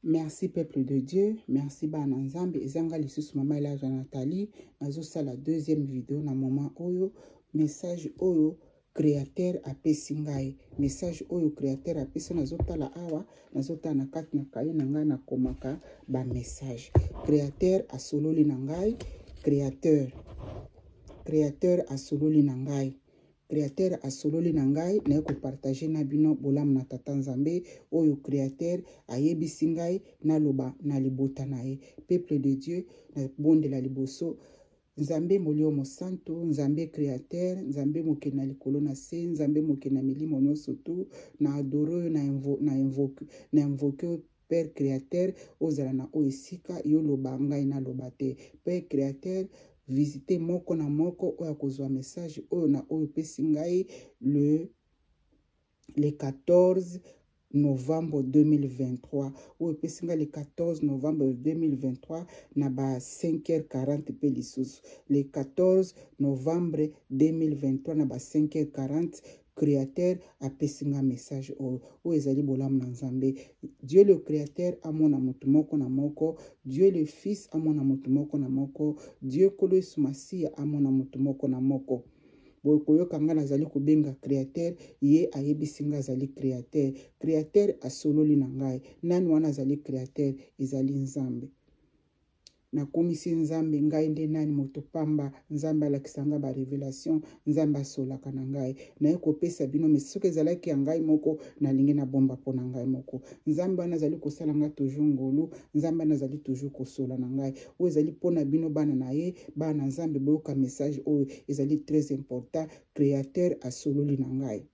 Merci peuple de Dieu, merci bana Nzambe, ezanga lisusu mama Elaja Nathalie, nazosala deuxième video na moment oyo, message oyo créateur apesi ngai, message oyo créateur apesi nazotala awa, nazotala na kati na kaye na ngai nakomaka ba message. Créateur asololi na ngai, créateur créateur asololi na ngai. Createur asololi na ngai, naye kopartage na bino bolamu na Tata Nzambe oyo Createur ayebisi ngai naloba na libota na ye. Peuple de Dieu, nabondela liboso Nzambe Molimo Mosantu, Nzambe Createur, Nzambe mokeli na likolo na se, Nzambe mokeli na milimo nyonso tu, na adore oyo na invo, na invoke, na invoke Père Créateur, ozala na oyo esika yo loba ngai naloba te. Père Créateur, visite moko na moko oyo akozwa message oyo na oyo opesi ngai le 14 novembre 2023, oyo epesi ngai le 14 novembre 2023 na ba 5h40, mpe lisusu le 14 novembre 2023 na ba 5h40 Créateur apesi nga message oyo. Oyo ezali bolamu na Nzambe. Dieu le Créateur amona motu moko na moko, Dieu le Fils amona motu moko na moko, Dieu Nkolo Yesu Masiya amona motu moko na moko. Boye koyoka nga nazali kobenga Créateur, ye ayebisi nga azali Créateur. Créateur asololi na ngai. Nani wana azali Créateur? Ezali Nzambe. Nakumisi Nzambe, ngai nde nani moto pamba, Nzambe alakisa nga ba revelation, Nzambe asolaka na ngai. Naye kopesa bino, mais soki ezalaki ya ngai moko, nalingi nabomba mpo na ngai moko. Nzambe wana azali kosala nga toujours ngolu, Nzambe wana azali toujours kosola na ngai. Oyo ezali mpo na bino bana na ye, bana na Nzambe, boyoka message oyo ezali très important. Créateur asololi na ngai.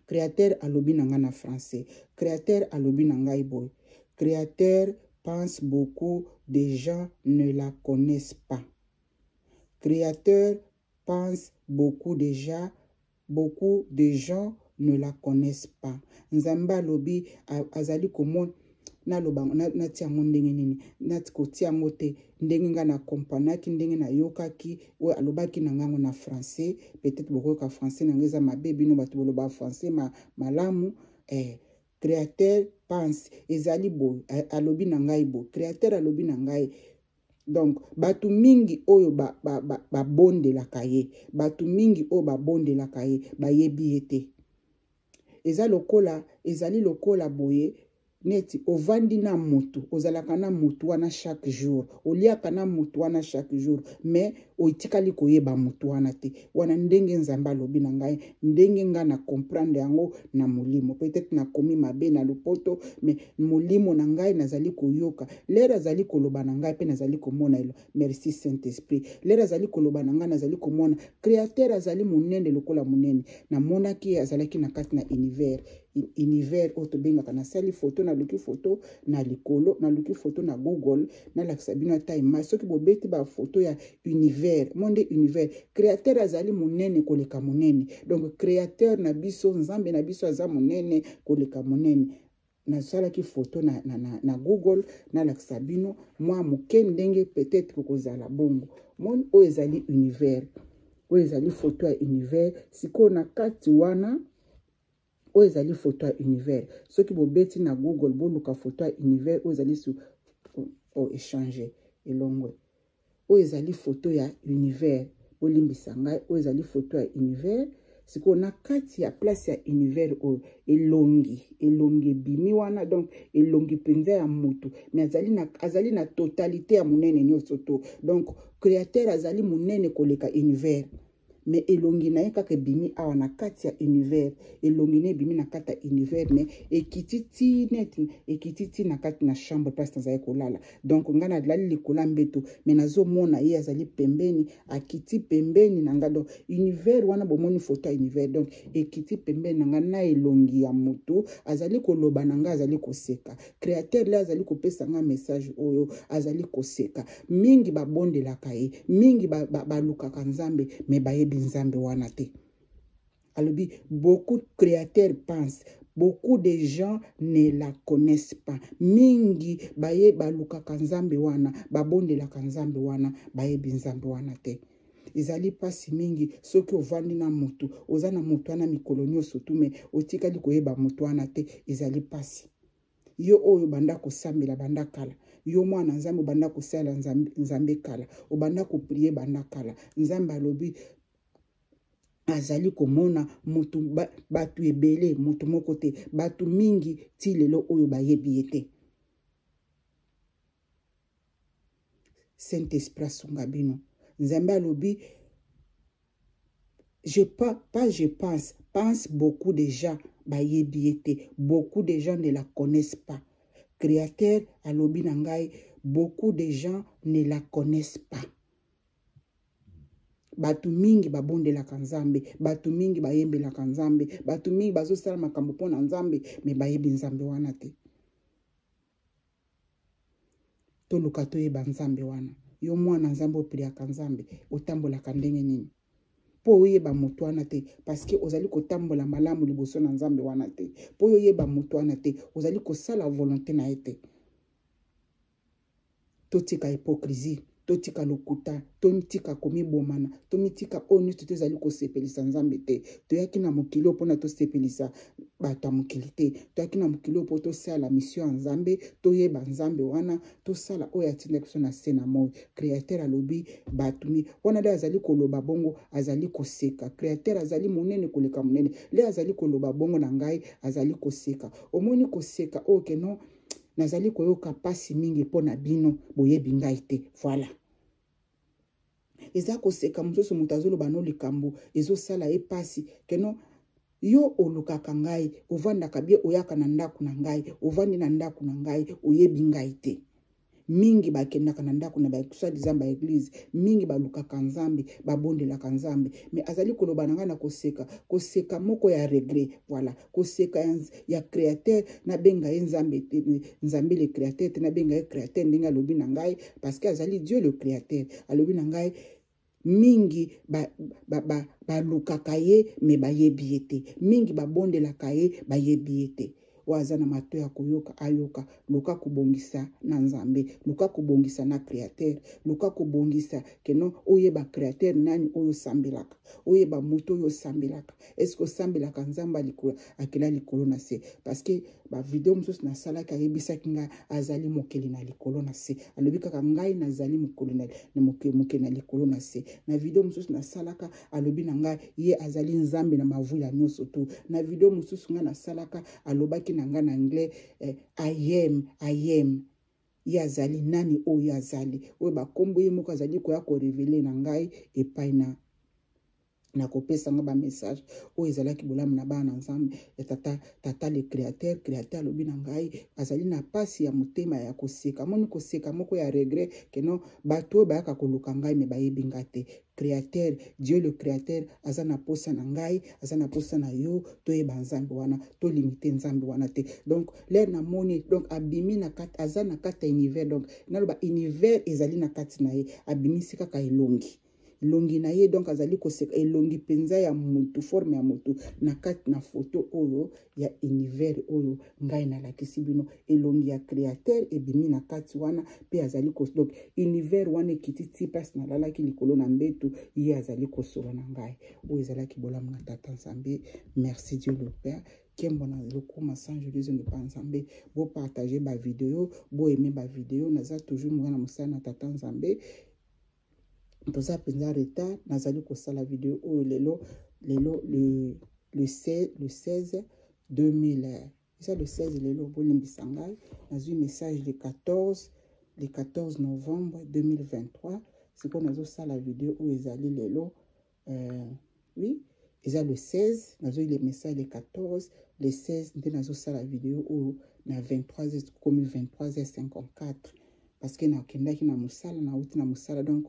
Créateur alobi na ngai na français. Créateur alobi na ngai boye. Créateur pense beaucoup de gens ne la connaissent pas. Créateur pense beaucoup déjà, beaucoup de gens ne la connaissent pas. Nzambe alobi azali komona, naloba natia yango ndenge nini, nati kotia yango te ndenge ngai na comprenaki, ndenge nayokaki oyo alobaki na ngango na français. Peut-être bokoyoka français na ngai eza mabe, bino bato boloba français malamu. Créateur pense ezali boye, alobi na ngai boye. Créateur alobi na ngai, donc bato mingi oyo babondelaka ye, bato mingi oyo babondelaka ye bayebi ye te. Eza lokola, ezali lokola boye neti ovandi na mutu, ozalaka na mutu wana chaque jour, oliaka na mutu wana chaque jour, mais otikali koyeba mutu wana te. Wana ndenge Nzambe alobi na ngai, ndenge ngai na comprendre yango na molimo. Peut-être nakomi mabe na lopoto, mais molimo na ngai nazali koyoka. Lere azali koloba na ngai mpe nazali komona elo. Merci Saint-Esprit. Lere azali koloba na ngai nazali komona Créateur azali monene lokola monene. Namonaki ye azalaki na kati na univers. Univers oyo tobengaka, nasali photo, naluki photo na likolo, naluki photo na Google, nalakisa bino ata image. Soki bobeti ba photo ya univers, monde univers, Créateur azali monene koleka monene. Donc Créateur na biso, Nzambe na biso aza monene koleka monene. Nasalaki photo na Google, nalakisa bino mwa moke ndenge peut-être kozala bongo. Moni oyo ezali univers, oyo ezali photo ya univers. Sikoyo na kati wana oyo ezali photo ya univers. Soki bobeti na Google, boluka photo ya univers oyo ezali su échanger elongwe. Oyo ezali photo ya univers, bolimbisa ngai, oyo ezali photo ya univers. Sikoyo na kati ya place ya univers oyo elongi, elongi ebimi wana, donc elongi mpenza ya motu, mais azali na totalité ya monene nyonso to. Donc Créateur azali monene koleka univers, mais elongi na ye kaka ebimi awa na kati ya univers. Elongi na ye ebimi na kati ya univers, mais ekiti ti neti ekiti ti na kati na chambre place nazali kolala. Donc ngai nalali likolo ya mbeto, mais nazomona ye azali pembeni, akiti pembeni na ngai. Donc univers wana bomoni photo ya univers, donc ekiti pembeni na ngai na elongi ya motu azali koloba na ngai, azali koseka. Créateur le azali kopesa ngai message oyo, azali koseka. Mingi babondelaka ye, mingi balukaka Nzambe, mais bayebi Nzambe wana te. Alobi beaucoup créateurs pensent, beaucoup de gens ne la connaissent pas. Mingi baye balukaka Nzambe wana, babondelaka Nzambe wana, bayebi Nzambe wana te. Ezali pasi mingi soki ovandi na motu, oza na motu wana mikolo nyonso tu, mais otikali koyeba motu wana te. Ezali pasi. Yo oyo obanda kosambela banda kala, yo mwana Nzambe obanda kosala Nzambe kala, obanda koprie banda kala, Nzambe alobi azali komona mutu bato ebele, mutu moko te, bato mingi ti lelo oyo bayebi ye te. Saint-Esprit asunga bino. Nzambe alobi je pas, pas je pense, pense beaucoup de gens bayebi ye te, beaucoup de gens ne la connaissent pas. Créateur alobi na ngai, beaucoup de gens ne la connaissent pas. Bato mingi babondelaka Nzambe, bato mingi bayembelaka Nzambe, bato mingi bazosala makambo mpo na Nzambe, me bayebi Nzambe wana te. Toluka toyeba Nzambe wana. Yo mwana Nzambe opriaka Nzambe, otambolaka ndenge nini mpo oyeba moto wana te? Parce que ozali kotambola malamu liboso na Nzambe wana te. Mpo oyeba moto wana te, ozali kosala volonté na ye te. Totika hypocrisie, totika lokuta, totika komibomana, tomitika oyo nyonso tozali kosepelisa Nzambe te. Toyaki na mokili oyo mpona tosepelisa bato ya mokili te. Toyaki na mokili oyo mpo tosala mission ya Nzambe, toyeba Nzambe wana, tosala oyo atindaki biso na se na moi. Créateur alobi bato mi wana nde azali koloba bongo, azali koseka. Créateur azali monene koleka monene. Nde azali koloba bongo na ngai, azali koseka. Omoni koseka oyo keno nazali koyoka pasi mingi mpo na bino, boyebi ngai te. Voilà, eza koseka mosusu. Moto azoloba no likambo ezosala ye pasi keno yo olukaka ngai, ovandaka bie, oyaka na ndako na ngai, ovandi na ndako na ngai, oyebi ngai te. Mingi bakendaka na ndako na soi-disant baeglise, mingi balukaka Nzambe, babondelaka Nzambe, mais azali koloba na ngai na koseka, koseka moko ya regret. Voilà koseka ya Créateur. Nabenga ye Nzambe te, Nzambe le Créateur te, nabenga ye Créateur ndenge alobi na ngai, parce que azali Dieu le Créateur. Alobi na ngai mingi balukaka ba, ba, ba ye, me bayebi ye te. Mingi babondelaka ye, bayebi ye te. Oyo aza na mato ya koyoka, ayoka. Luka kobongisa na Nzambe, luka kobongisa na Créateur, luka kobongisa keno oyeba Créateur nani oyo osambelaka, oyeba moto oyo osambelaka. Est-ce osambelaka Nzambe akela likolo na se? Parce que bavideo mosusu nasalaki, ayebisaki ngai azali mokeli na likolo na se. Alobi kaka ngai nazali mokeli na likolo na se. Na video mosusu nasalaka, alobi na ngai ye azali Nzambe na mavuya nyonso tu. Na video mosusu ngai nasalaka, alobaki na ngai na anglais I am, I am. Ye azali nani oyo azali oyo bakombo ye moko azali koya korévéler na ngai epai na nakopesa nga bamessage oyo ezalaki bolamu na bana na Nzambe ya tata, tata le Créateur. Créateur alobi na ngai azali na pasi ya motema ya koseka. Amoni koseka moko ya regret keno bato oyo bayaka koluka ngai, me bayebi nga te. Créateur, Dieu le Créateur, aza na posa na ngai, aza na posa na yo. Toyeba Nzambe wana, tolimite Nzambe wana te. Donc l'heure namoni, donc abimi na kati, aza na kati ya univers. Donc naloba univers ezali na kati na ye. Abimisi kaka elongi, elongi na ye. Donc azali koseka, elongi mpenza ya motu, forme ya motu na kati na foto oyo ya univers oyo ngai nalakisi bino. Elongi ya Créateur ebimi na kati wana mpe azali, donc univers wana ekiti ti place nalalaki likolo na mbetu. Ye azali kosola na ngai. Oyo ezalaki bolamu na tata Nzambe. Merci Dieu le Père. Nkembo na lokuma sans julius epa Nzambe. Bopartage bavideo, boaime bavideo. Naza toujours mwana mosala na tata Nzambe. Toza mpenza retard. Nazali kosala video oyo lelo, lelo le 16 2000, eza le 16 lelo, bolimbisa ngai. Nazwi message le 14, le 14 novembre 2023. Sikoyo nazosala video oyo ezali lelo, oui, eza le 16. Nazwi le message le 14, le 16 nde nazosala video oyo na 23, komi 23h54, parce que nakendaki na mosala, nauti na mosala. Donc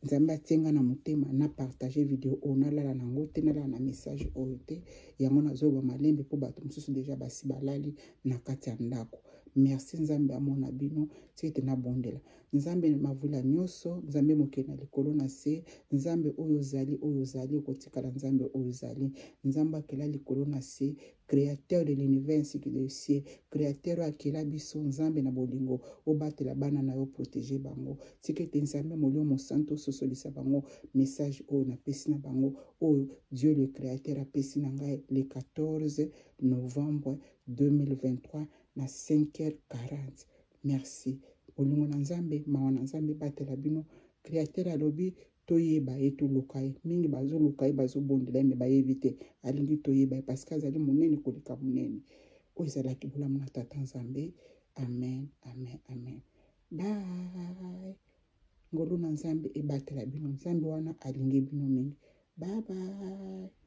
Nzambe atie nga na motema na partage video oyo. Nalala nango te, nalala na message oyo te. Yango nazoloba malembe mpo bato mosusu deja basi balali na kati ya ndako. Merci, Nzambe amona bino. Ti ete nabondela. Nzambe mavula nyonso, Nzambe mokeli na likolo na se, Nzambe oyo ozali, oyo ozali, okotikala Nzambe oyo ozali, Nzambe akela likolo na se. Créateur de l'univers ainsi que de ciel, Créateur oyo akela biso, Nzambe na bolingo, obatela bana na yo, protéger bango. Tika ete Nzambe Molimo Mosantu ososolisa bango message oyo napesi na bango, oyo Dieu le Créateur apesi na ngai le 14 novembre 2023 na 5h40. Merci. Bolingo na Nzambe, mawa na Nzambe ebatela bino. Créateur alobi toyeba ye, toluka ye. Mingi bazoluka ye, bazobondela ye, me bayebi te. Alingi toyeba ye parce que azali monene koleka monene. Oyo ezalaki bolamu na Tata Nzambe. Amen, amen, amen. Bye. Ngolu na Nzambe ebatela bino. Nzambe wana alingi bino mingi. Bye bye.